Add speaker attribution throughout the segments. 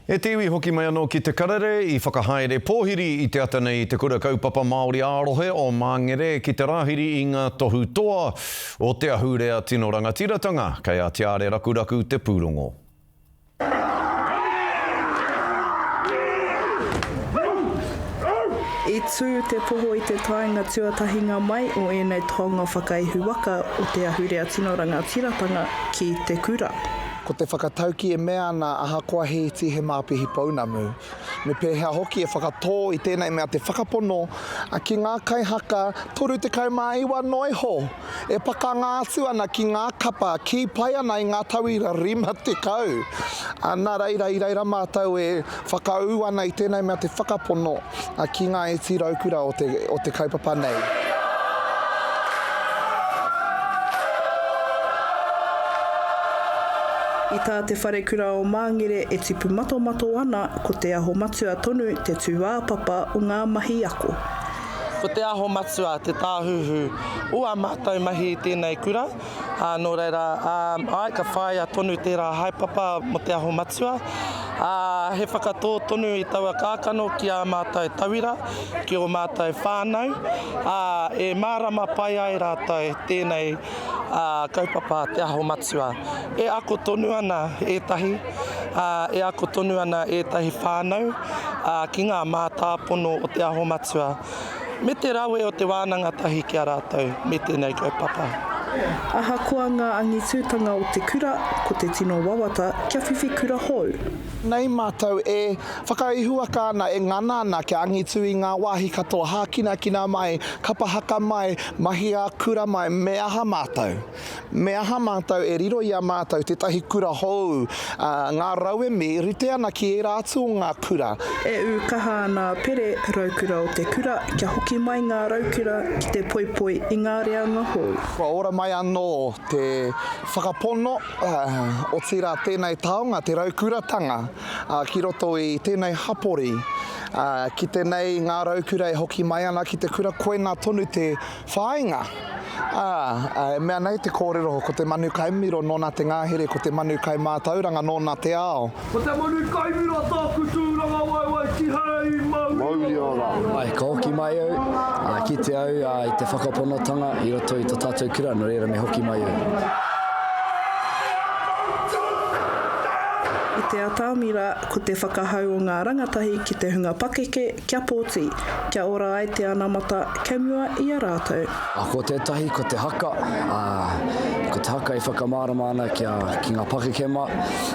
Speaker 1: E te iwi hoki mai anō ki Te Karere i whakahaere pōhiri i te ata nei i Te Kura Kaupapa Māori ā-rohe o Māngere ki te rāhiri i ngā tohu toa o te ahurea tino rangatiratanga. Kei a Tiare Rakuraku te pūrongo.
Speaker 2: I tū te poho i te taenga tuatahinga mai o ēnei taonga whakaihu waka o te ahurea tino rangatiratanga ki te kura.
Speaker 3: Ko te whakatauki e mea ana ahakoa he iti he māpihi pounamu. Me pēhea hoki e whakatō i tēnei mea te whakapono ki ngā kaihaka 39 noa iho e pakanga atu ana ki ngā kapa kī pai ana i ngā tauira 50. Nā reira i reira mātou e whakaū ana i tēnei mea te whakapono ki ngā iti raukura o te, o te kaupapa nei.
Speaker 2: I tā Te Wharekura o Māngere e tipu matomato ana ko Te Aho Matua tonu te tūāpapa o ngā mahi ako.
Speaker 4: Ko Te Aho Matua te tāhuhu o ā mātou mahi i tēnei kura, ā, nō reira, ā, āe, ka whāia tonu tērā haepapa mō Te Aho Matua, ā, he whakatō tonu i taua kākano ki ā mātou tauira, ki ō mātou whānau, ā, e mārama pai ai rātou tēnei kaupapa Te Aho Matua. E ako tonu ana ētahi, ā, e ako tonu ana ētahi whānau, ā, ki ngā mātāpono o Te Aho Matua, me te rawe o te wānanga tahi ki a rātou me tēnei kaupapa.
Speaker 2: Ahakoa ngā angitūtanga o te kura, ko te tino wawata kia whiwhi kura hou.
Speaker 3: Nei mātou e whakaihuwaka ana, e ngana ana kia angitu i ngā wāhi katoa, hākinakina mai, kapa haka mai, mahi ā-kura mai, me aha mātou? Me aha mātou e riro i a mātou tētahi kura hou, ā, ngā rauemi rite ana ki ērā atu o ngā kura?
Speaker 2: E ū kaha ana a Pere, raukura o te kura, kia hoki mai ngā raukura ki te poipoi i ngā reanga hou.
Speaker 3: Kua ora mai anō te whakapono, otirā tēnei taonga, te raukuratanga, ki roto i tēnei hapori, ki te nei ngā raukura e hoki mai ana ki te kura, koinā tonu te whāinga. Ā, e mea nei te kōrero, ko te manu kaimiro nōna te ngahere, ko te manu kaimātauranga nōna te ao.
Speaker 5: Ko te manu kaimiro tōku tūrangawaewae tihei mauri ora.
Speaker 6: Āe, ka hoki mai au, ā, kite au i te whakaponotanga i roto i to tātou kura, nō reira me hoki mai au.
Speaker 2: I te atamira, ko te whakahau o ngā rangatahi ki te hunga pakeke kia pōti, kia ora ai te anamata kei mua i a rātou.
Speaker 6: Ko tētahi, ko te haka, ā, ko te haka e whakamārama ana kia, ki ngā pakeke mā,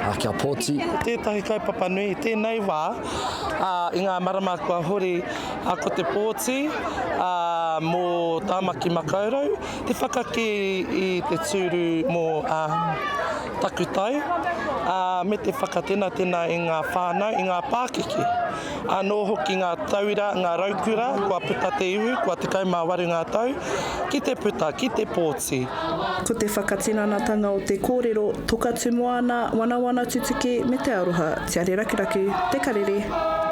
Speaker 6: ā, kia pōti.
Speaker 4: Ko tētahi kaupapa nui i tēnei wā, ā, i ngā marama kua hori, ā, ko te pōti, ā, mō Tāmaki Makaurau, te whakakī i te tūru mō, ā, Takutai, ā, me te whakatenatena i ngā whānau, i ngā pākeke. Anō hoki ngā tauira, ngā raukura, kua puta te ihu, kua 18 ngā tau, ki te puta, ki te pōti.
Speaker 2: Ko te whakatinanatanga o te kōrero, toka tu moana, wanawana tutuki me te aroha, tiare rakuraku, te karere.